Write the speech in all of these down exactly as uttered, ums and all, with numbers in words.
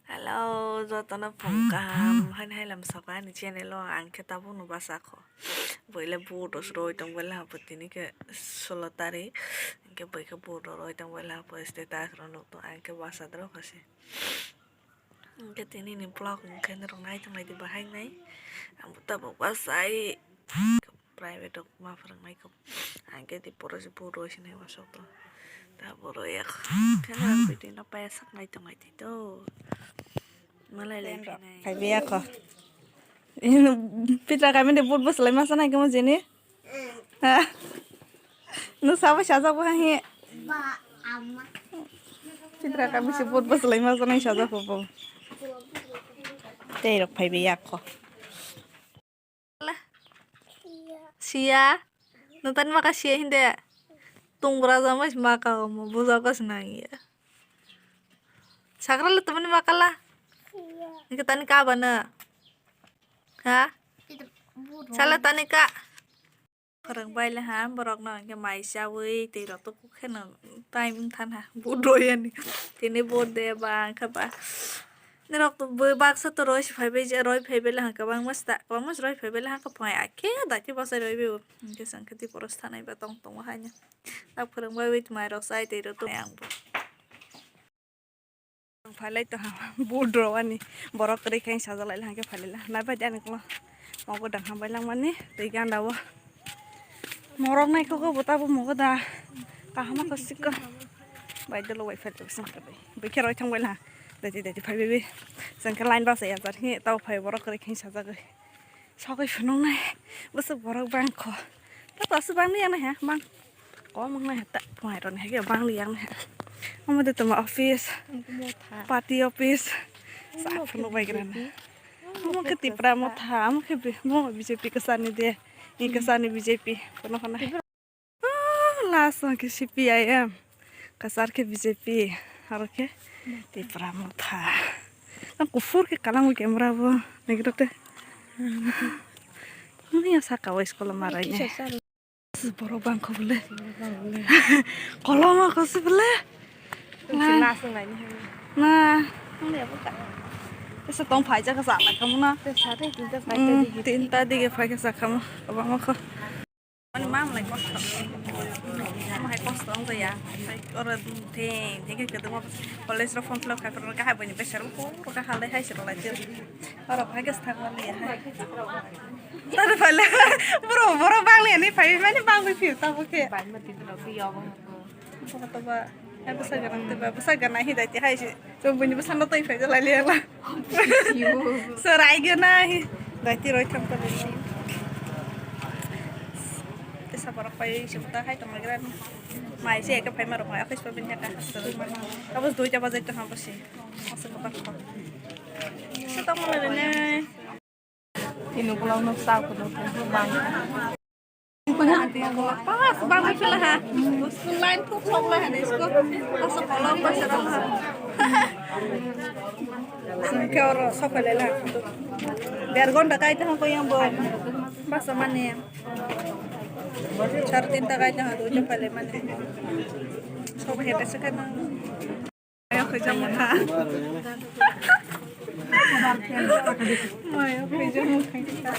Hello, jotono phung kaham. Haini hai lam sokha ani channel o, ang khe tabukno basa kho. Boile boat rok se roi tong, boile hapo tini khe solo tarik. Hingke boike boat rok roi tong, boile hapo status rok nuk tong, ang khe basa dorok kho se. Hingke tini ni vlog hingke norok nai tong lai di bahai nai. Ang bo tabuk basa ai. Private rok ma phwrwng nai kho. Ang khe di poro se boat roi se nai wasok to. Ta boat roi ya kho. Khe ang video no paya sak nai tong nai di to. Malai lai phi nai. Khai biya kho. Pitra kami de boat bus lai masa nai kamo jeni. Ha. Nu sabo sajak bo he. Pitra kami se boat bus lai masa nai sajak bo. Tei rok phai biya kho. Siya. Notani maka siya hinde. Tungra jama si maka omo, buja ko sinang ya. Sakra le tamani maka la. Nike tani ka bana. Ha? Sala tani ka. Khorang bai le ha, borok no hingke mai chawi tei rok to kuk kheno time wng than ha. Boat roi ani. Tini boat de ba, hingke ba. Norok to bui baksa to roi se phai bai je, roi phai bai le hangka bangma sta, bangma se roi phai bai le hangka phai akhe dati bosai roi bai bo. Hingke chwng khe tei boros thanai ba tong tongo haino. Tak phwrwng bai wi mai rok chai tei rw tong ang bo. Ang phai lai to ha, boat rok ani borok kwrwi khe sajak lai hangke phai lai la. Nai bai de ani kolo. Mogo dang hambai langmani tei ganda o. Morok naikhogo bo tabo mogo da. Kahama kosik ko. Bai dolo bai phai tong song bai. Bai khe roi thang bai la. Dati dati phai bai bai. Song khe line bus ya jar hi tabo phai borok kwrwi khe sajagwi. Sogwi phunuk nai. Bwswk borok bang kho. Ta to aswk bang ni yang nai ha bang. Kom wng nai ha ta phai roni ha bang ni yang nai ha. Omo de toma office. Party office. Sa phunuk bai gra na. Omo khe Tipra Motha, omo khe bi-, omo B J P kwchar ni de. Ni kwchar ni B J P. Kono kono. Ah, last o khe C P I M. Kwchar khe B J P. Aro khe Tipra Motha. Ang kuphur khe kalang camera bo. Nagito te. Ni ya saka o school ma rai ne. Borok bang kho bole. Kolom kho se bole. Na. Na. Ese tong phai ja ka sa lai kamu na. Tinta dige phai ka sa kamu. Kabang kho. Ani mam lai kosto. Mam hai kosto ang ya. Oro theng theng ke kedema college ro form fill up khai ka hai bani besar ko ka halai hai se lai. Oro phai khe thang mani ya. Tado phale. Bro, bro bang le ni phai mani bang bi phiu tabo khe. Bai ma tin lo phiu yo bang ko. Bro to ba. Ai bwsa gana te ba bwsa gana hi dai te hai se. To bini bwsa no toi phai jalai le la. Phiu. Serai gana hi. Dai ti roi tham pale ni. Te sa borok pai se ta hai to magra. Mai se ka phai ma ro mai office pa bin ha ka. Abo dui ta bajai to ha basi. Asa ko ba ko. Sa ta mo le ne. Ini pulang nuk sa ko nuk bang. Pas bang phela ha. School line thuk sok la ha de school. Pas kolom pas ha. Sengke oro sok le la. Der gonta kai ta ko yang bo. Pas mane. Sar tinta kai ta ha do ja pale mane. Sok he de se kana. Mayo khaijak motha. Mayo khaijak motha.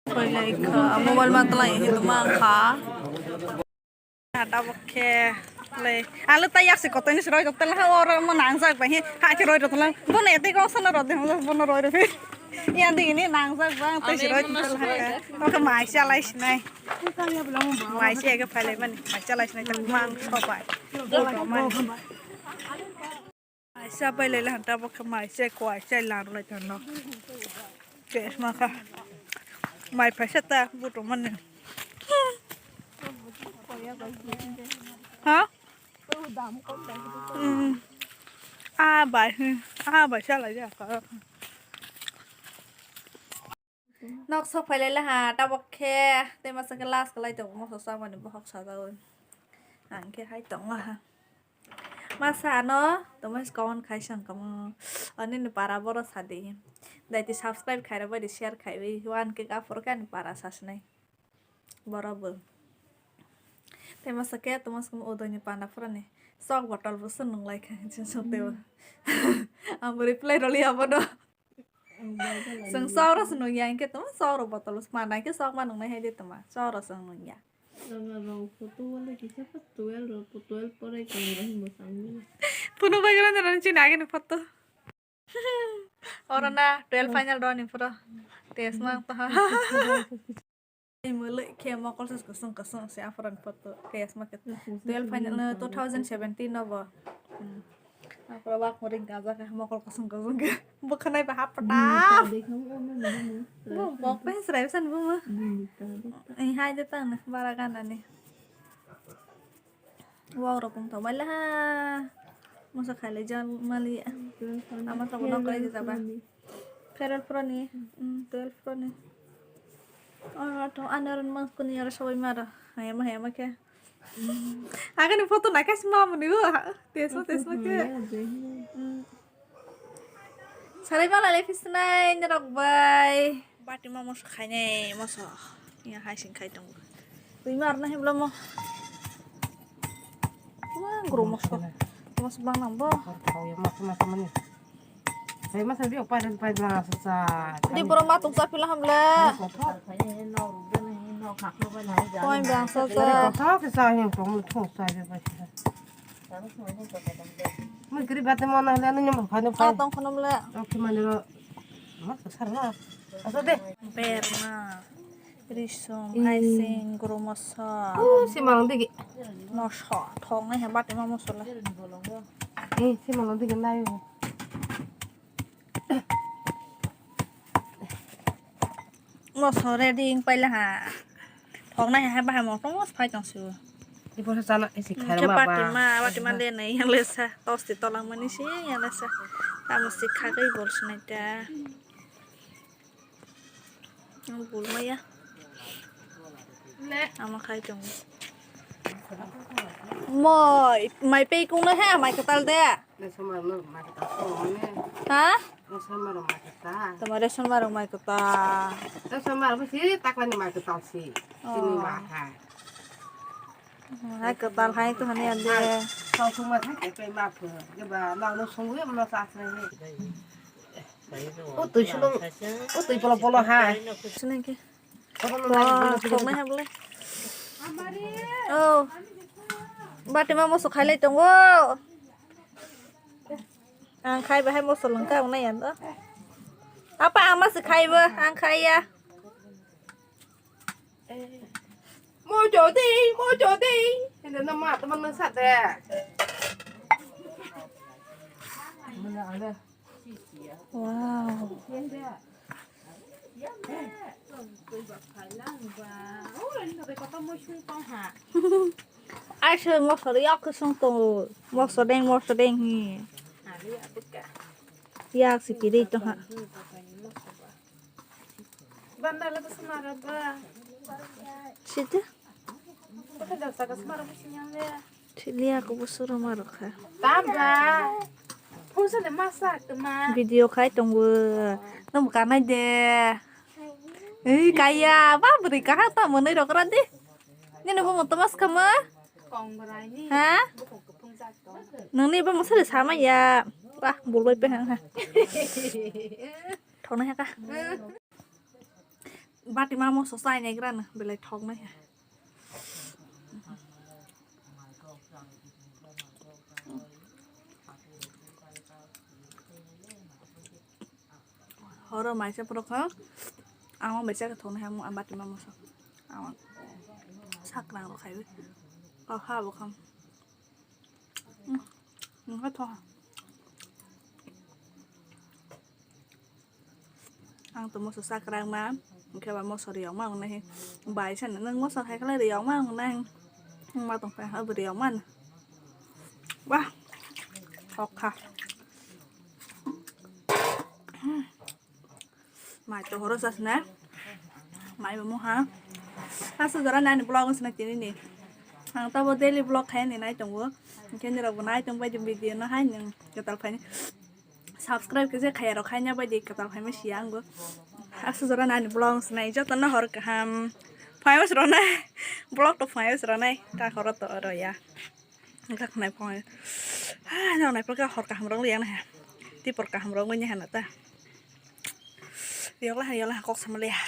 Koi lai kha, mobile ma tlai hi tuma kha. Tabok khe le, alo ta yak se kotoi ni se roi rok tela ha, oro mo nangjak bai hi, ha khe roi rok tela. Bono ete ko sono rode, bono roi rok. Yang digi ni nangjak bang tei se roi tela ha. Oke mai chalai sinai. Mai se ega phailai mani, mai chalai sinai ta mang sobai. Mai se bai lai han ta bokhe mai se kwai se lan lai tano. Ke ma kha. Mai phaisa ta buto mani. Ha? Hmm. Ah, bai. Ah, bai, sa lai ja ka. Nok sok phai lai ha, tabok khe tei masa khe last khlai tongo, moso chamani bohok sajago. Ang khe hai tongo ha. Masa ano tongma se comment khai sang kamo. Ani ni para boro sadi. Dai ti subscribe khai rw bai di, share khai bai. One K ka phor khe ani para sasnai. Boro bo. Tei masa khe tongma swkang udoini panda phurani sok botol bo se nung lai kha, chwng sok teibo. Ang bo reply rwli abono. Ang bo reply rwli. Chwng sok rw se nung ya, hinkhe tongma sok rw botol bo se panda hinkhe sok ma nung nai hai de tongma sok rw se nung ya. Ranga rong photo wale kisa pa twelve rok, twelve pore kong rok mwsang ni. Phunu bai gana rani chini agini photo. Oro na twelve final roni phuro. Test ma to ha. Ei mwlwi khe mokol se kwswng kwswng se aphurani photo. Test ma khe twelve final no two thousand seventeen no bo. Hmm. Aphuru wak muring gaja khe mokol kwswng kwswng khe bwkhanai ba hap pata. Bo mok pe srai san bo ma. Ei hai de tang na bara gana ni. Wow, rok wng tong bai laha. Moso khailai jang mali. Ama to no koi jaba. Feral pro ni, mm, twelve pro ni. Oh, to ano ron mang kuni aro sabai maro. Hayama hayama khe. Agani photo naikhe sima muni bo. Tesma tesma khe. Mm. Sarai mala le phisnai norok bai. Bati ma moso khainai moso. Ya hai sing khai tongo. Twi mar na himlo mo. Wah, guru moso. Moso bang nang bo. Di boro ma tung sa pila hamle. Koi bang sa sa. Mui kiri bate mo na hile anu nyamuk phai no phai. Tong khonom le. Ang ki mani ro. Mas ka sar na. Asa de. Berma. Risum, haising, guru moso. Oh, si malong digi. Moso, thong nai ha bati ma moso le. Eh, si malong digi nai. Moso ready wng paila ha. Thoknai hai bahai motom phai tong su. Ibo sa chana isi khai ma ba. Bati ma, bati ma le nai yang le sa. Tos ti tolang mani si yang le sa. Tamo si kha kai bol sunai ta. Ang bul maya. Ama khai tong. Moi, mai pei kung na ha, mai katal de. Lesson marok mai kwtal songmani. Ha? Lesson marok mai kwtal. Tama lesson marok mai kwtal. Lesson marok si taklani mai kwtal si. Oh. Sini ma ha. Hai kwtal hai to hani ande. Tau sungma thang kai kai ma phu. Ge ba nang no sungwi mo sa sini. O twi sulung, o twi polo polo ha. Sini ke. Thoknai ha bole. Oh. Bati ma moso khailai tongo. Ang khai bahai moso lengka wngnai ya do. Apa ama se khai bo, ang khai ya. Mo jodi, mo jodi. Ini nama teman sat de. Mana ada? Wow. Ai se mosor yak song tongo. Mosor deng, mosor deng hi. Yak si kiri to ha. Sida. Thili ako bo soro ma rokha. Tamba. Phunsa de masa tuma. Video khai tongo. Nang kanai de. Ei kaya, ba bwrwi kaham ta mwnwi rokra de. Nini bo moto mas kama? Kongrai ni. Ha? Bukung kepung jak tong. Nang ni bo masa de sama ya. Wah, buloi pe hang ha. Thoknai ha ka. Bati ma moso chai nai gra na belai thoknai ha. Horo maisa phuru kha ang maisa khe thoknai ha, ang bati ma moso ang sakrang rok khai o ha bo kha. Nokha thok. Ang to moso sakrang ma, hwnkhe ba moso riyok ma wngnai. Bai sano nwng moso hai khlai riyok ma wngnai. Nwng ma tong phai ha riyok ma. Wah. Thok kha. Mai to horo sasna. Mai bo moha. Aswk jora nani vlog wng sina tini ni. Ang tabo daily vlog khai ni nai tongo. Hwnkhe nirok bo nai tong bai di video no hai nwng kwtal phai ni. Subscribe khe je khaya rok khaina bai di kwtal phai ma siya ang bo. Aswk jora nani vlog wng sina joto no hor kaham. Phaios ronai. Vlog to phaios ronai. Ta khoro to oro ya. Wngkha khwnai phone. Ha, no nai porka hor kaham rong liya na ha. Ti por kaham rong ni ha na ta. Yola ha, yola ha, kok sama liya.